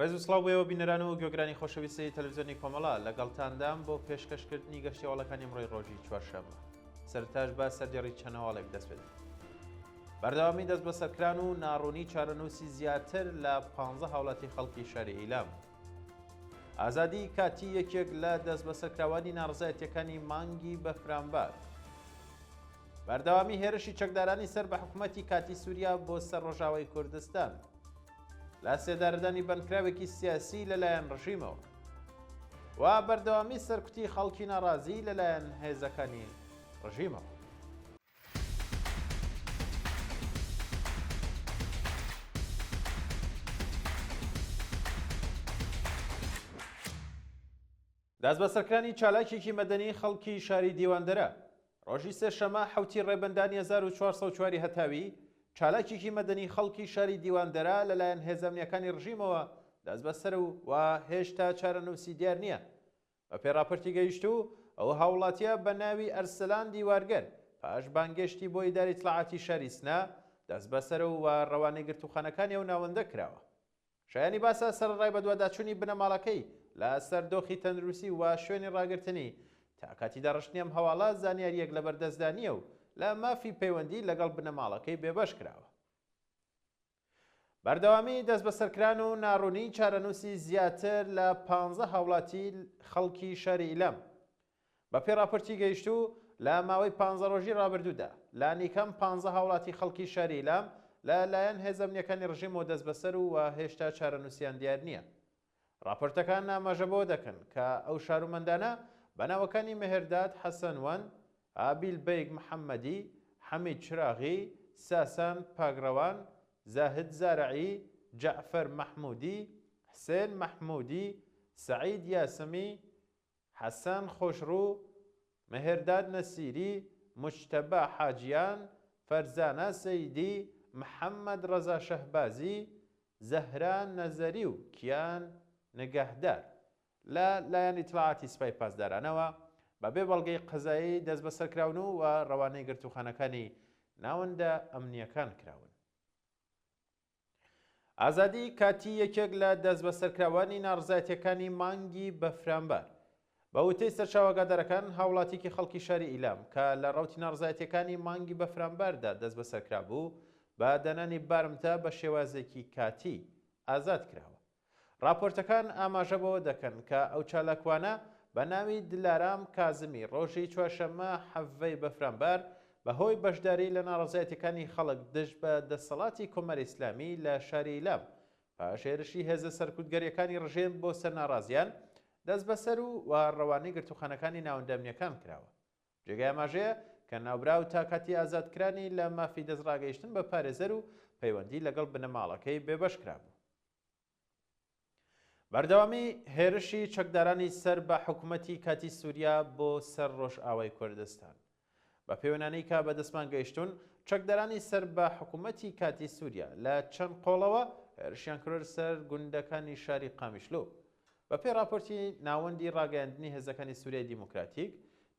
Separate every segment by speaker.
Speaker 1: ڕێز و سڵاو بۆ ئێوە بینەران و گوێگرانی خۆشەویستی تەلەڤزیۆنی کۆمەڵە، لەگەڵتاندام بۆ پێشکەشکردنی گەشتی هەواڵەکانی ئەمڕۆی ڕۆژی چوارشەممە. سەرەتاش بە سەردێڕی چەند هەواڵێک دەست پێ دەکەین. بەردەوامی دەستبەسەرکران و ناڕوونی چارەنووسی زیاتر لە 15 هاوڵاتی خەڵکی شاری ئیلام. ئازادی کاتی یەکێک لە دەستبەسەرکراوانی ناڕزایەتیەکانی مانگی بەفرانبار. بەردەوامی هێرشی چەکدارانی سەر بە حکوومەتی کاتی سووریا بۆ سەر ڕۆژاوای کوردستان. لە سێدارەدانی بەندکراوێکی سیاسی لەلایەن ڕژیمەوە و بەردەوامی سەرکوتی خەڵکی ناڕازی لەلایەن هێزەکانی ڕژیمەوە. دەستبەسەرکرانی چالاکێکی مەدەنی خەڵکی شاری دیواندەرە ڕۆژی سێشەممە حەوتی ڕێبەندانی 1404 ی هەتاوی، چالاکێکی مەدەنی خەڵکی شاری دیواندەرە لەلایەن هێزە ئەمنییەکانی ڕژیمەوە دەستبەسەر و و هێشتا چارەنووسی دیار نییە. بەپێی ڕاپۆرتی گەیشتوو، ئەو هاووڵاتییە بە ناوی ئەرسەلان دیوارگەر پاش بانگێشتی بۆ ئیدارەی ئیتڵاعاتی شاری سنە دەستبەسەر و و ڕەوانەی گرتووخانەکانی ئەو ناوەندە کراوە. شایانی باسە سەرەڕای بەدواداچوونی بنەماڵەکەی لە سەر دۆخی تەندروستی و شوێنی ڕاگرتنی، تا کاتی داڕشتنی ئەم هەواڵە زانیارییەک لەبەر دەستدا نییە و لە مافی پەیوەندی لەگەڵ بنەماڵەکەی بێبەش کراوە. بەردەوامی دەستبەسەرکران و ناڕوونیی چارەنووسی زیاتر لە پانزە هاوڵاتی خەڵکی شاری ئیلام بەپێی ڕاپۆرتی گەیشتوو، لە ماوەی پانزە ڕۆژی ڕابردوودا، لانیکەم پانزە هاوڵاتی خەڵکی شاری ئیلام لە لایەن هێزە ئەمنییەکانی ڕژیمەوە دەستبەسەر و هێشتا چارەنووسیان دیار نییە. ڕاپۆرتەکان ئاماژە بەوە دەکەن کە ئەو شارومەندانە بە ناوەکانی مێهرداد حەسەنوەند، هابیل بەیگ محەممەدی، حەمید چراغی، ساسان پاکڕەوان، زاهد زارعی، جەعفەر مەحموودی، حسێن مەحموودی، سەعید یاسمی، حەسەن خۆشڕوو، مهرداد نەسیری، موجتەبا حاجیان، فەرزانە سەیدی، محەممەد ڕەزا شەهبازی، زەهرا نەزەری و کیان نگەهدار لە لایەن ئیتڵاعاتی سپای پاسدارانەوە بە بێ بەڵگەی قەزایی دەستبەسەرکراون و ڕەوانەی گرتووخانەکانی ناوەندە ئەمنییەکان کراون. ئازادی کاتی یەکێک لە دەستبەسەرکراوانی ناڕزایەتیەکانی مانگی بەفرانبار. بە وتەی سەرچاوە ئاگادارەکان، هاوڵاتیەکی خەڵکی شاری ئیلام کە لە ڕەوتی ناڕزایەتیەکانی مانگی بەفرانباردا دەستبەسەرکرابوو، بە دانانی بارمتە بە شێوازێکی کاتی ئازاد کراوە. ڕاپۆرتەکان ئاماژە بەوە دەکەن کە ئەو چالاکوانە بە ناوی دلارام کازمی ڕۆژی چوارشەممە حەڤەی بەفرانبار بە هۆی بەشداری لە ناڕەزایەتیەکانی خەڵک دژ بە دەسەڵاتی کۆماری ئیسلامی لە شاری ئیلام پاش هێرشی هێزە سەرکوتگەریەکانی ڕژێم بۆ سەر ناڕازیان دەستبەسەر و و ڕەوانەی گرتووخانەکانی ناوەندە ئەمنیەکان کراوە. جێگای ئاماژەیە کە ناوبراو تا کاتی ئازادکرانی لە مافی دەستڕاگەیشتن بە پارێزەر و پەیوەندی لەگەڵ بنەماڵەکەی بێبەش کرابوو. بەردەوامی هێرشی چەکدارانی سەر بە حکومەتی کاتی سوریا بۆ سەر ڕۆژئاوای کوردستان. بە پێوەنانەی کە بەدەستمان گەیشتوون، چەکدارانی سەر بە حکومەتی کاتی سوریا لە چەند قۆڵەوە هێرشیان کرد سەر گوندەکانی شاری قامیشلو. بەپێی ڕاپۆرتی ناوەندی ڕاگەیاندنی هێزەکانی سوریای دیموکراتیک،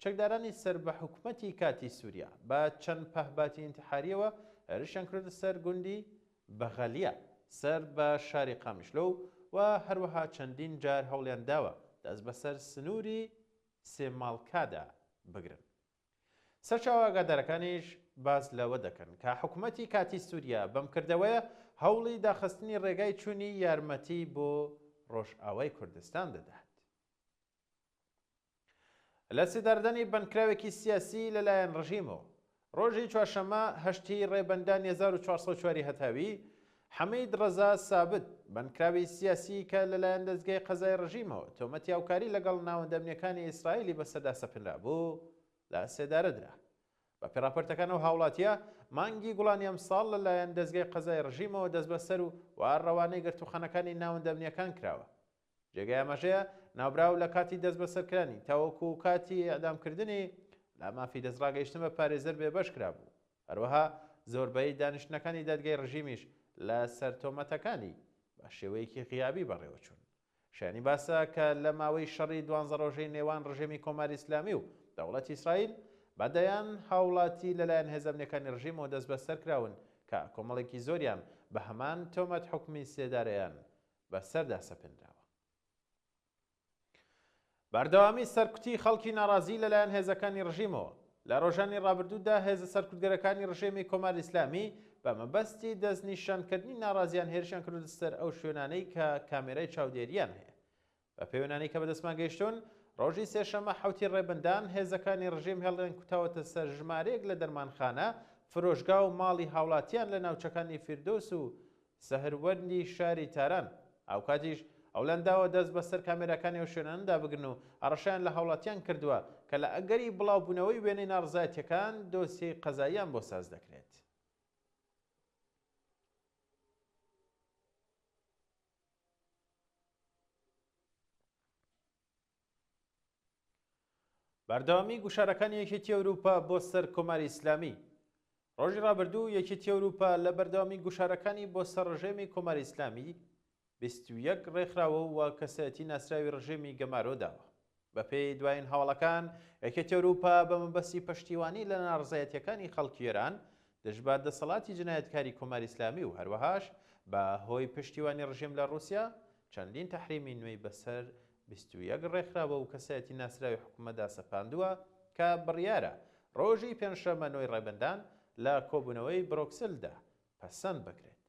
Speaker 1: چەکدارانی سەر بە حکومەتی کاتی سوریا بە چەند پەهباتی ئینتحارییەوە هێرشیان کردە سەر گوندی بەغەلیە سەر بە شاری قامیشلۆ و هەروەها چەندین جار هەوڵیان داوە دەست بەسەر سنووری سێماڵکادا بگرن. سەرچاوە ئاگادارەکانیش باس لەوە دەکەن کە حکومەتی کاتی سوریا بەم کردەوەیە هەوڵی داخستنی ڕێگای چوونی یارمەتی بۆ ڕۆژئاوای کوردستان دەدات. لە سێدارەدانی بەندکراوێکی سیاسی لەلایەن ڕژیمەوە ڕۆژی چوارشەممە هەشتی ڕێبەندانی 1404 هەتاوی، حەمید ڕەزا سابت، بەندکراوی سیاسی کە لەلایەن دەزگای قەزای ڕژیمەوە تۆمەتی هاوکاری لەگەڵ ناوەندە ئەمنییەکانی ئیسرائیلی بەسەردا سەپێنرابوو، لە سێدارە درا. بەپێی ڕاپۆرتەکان ئەو هاوڵاتییە مانگی گوڵانی ئەمساڵ لەلایەن دەزگای قەزای ڕژیمەوە دەستبەسەر و و ڕەوانەی گرتووخانەکانی ناوەندە ئەمنییەکان کراوە. جێگای ئاماژەیە، ناوبراو لە کاتی دەستبەسەرکرانی تاوەکو کاتی ئێعدامکردنی لە مافی دەستڕاگەیشتن بە پارێزەر بێبەش کرابوو. هەروەها زۆربەی دانیشتنەکانی دادگای ڕژیمیش لە سەر تۆمەتەکانی بە شێوەیەکی غیابی بەڕێوەچوون. شایانی باسە کە لە ماوەی شەڕی دوانزە ڕۆژەی نێوان ڕژێمی کۆماری ئیسلامی و دەوڵەتی ئیسرائیل بە دەیان هاوڵاتی لەلایەن هێزە ئەمنیەکانی ڕژیمەوە دەستبەسەر کراون کە کۆمەڵێکی زۆریان بە هەمان تۆمەت حوکمی سێدارەیان. بەسەردا سەپێنراوە. بەردەوامی سەرکوتی خەڵکی ناڕازی لەلایەن هێزەکانی ڕژیمەوە لە ڕۆژانی ڕابردوودا هێزە سەرکوتگەرەکانی ڕژێمی کۆماری ئیسلامی بە مەبەستی دەستنیشانکردنی ناڕازیان هێرشیان کردووەتە سەر ئەو شوێنانەی کە کامێرای چاودێرییان هەیە. بە پێی وێنانەی کە بەدەستمان گەیشتوون، ڕۆژی سێشەممە حەوتی ڕێبەندان هێزەکانی ڕژیم هێڵیان کوتاوەتە سەر ژمارەیەک لە دەرمانخانە، فرۆشگا و ماڵی هاوڵاتیان لە ناوچەکانی فیردۆس و سەهروەندی شاری تاران، هاوکاتیش هەوڵیان داوە دەست بەسەر کامێراکانی ئەو شوێنانەدا بگرن و هەڕەشەیان لە هاوڵاتیان کردووە کە لە ئەگەری بڵاوبوونەوەی وێنەی ناڕەزایەتییەکان دۆسیەی قەزاییان بۆ ساز دەکرێت. بەردەوامی گوشارەکانی یەکێتی ئەوروپا بۆ سەر کۆماری ئیسلامی ڕۆژی ڕابردوو یەکێتی ئەوروپا لە بەردەوامی گوشارەکانی بۆ سەر ڕژێمی کۆماری ئیسلامی 21 ڕێکخراوە و کەسایەتی ناسراوی ڕژێمی گەمارۆ داوە. بەپێی دوایین هەواڵەکان، یەکێتی ئەوروپا بە مەبەستی پشتیوانی لە ناڕەزایەتییەکانی خەڵکی ئێران دژ بە دەسەڵاتی جنایەتکاری کۆماری ئیسلامی و هەروەهاش بە هۆی پشتیوانی ڕژێم لە ڕووسیا چەندین تەحریمی نوێی بەسەر 21 ڕێکخراوە و کەسایەتی ناسراوی حکومەتدا سەپاندووە کە بڕیارە ڕۆژی پێنجشەممە نۆی ڕێبەندان لە کۆبوونەوەی برۆکسلدا پەسەند بکرێت.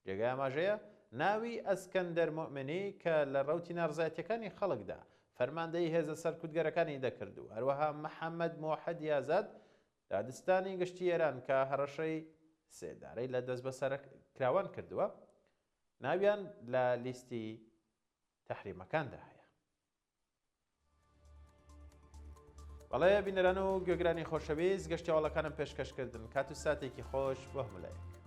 Speaker 1: جێگای ئاماژەیە، ناوی ئەسکەندەر موئمنی کە لە ڕەوتی ناڕزایەتییەکانی خەڵکدا فەرماندەیی هێزە سەرکوتگەرەکانی دەکرد و هەروەها محەمەد مۆحەدی ئازاد دادستانی گشتی ئێران کە هەڕەشەی سێدارەی لە دەستبەسەرکراوان کردووە، ناویان لە لیستی تەحریمەکاندا هەیە. بەڵێ بینەران و گوێگرانی خۆشەویست گەشتی هەواڵەکانم پێشکەش کردن کات و ساتێکی خۆش بۆ هەموو لایەک.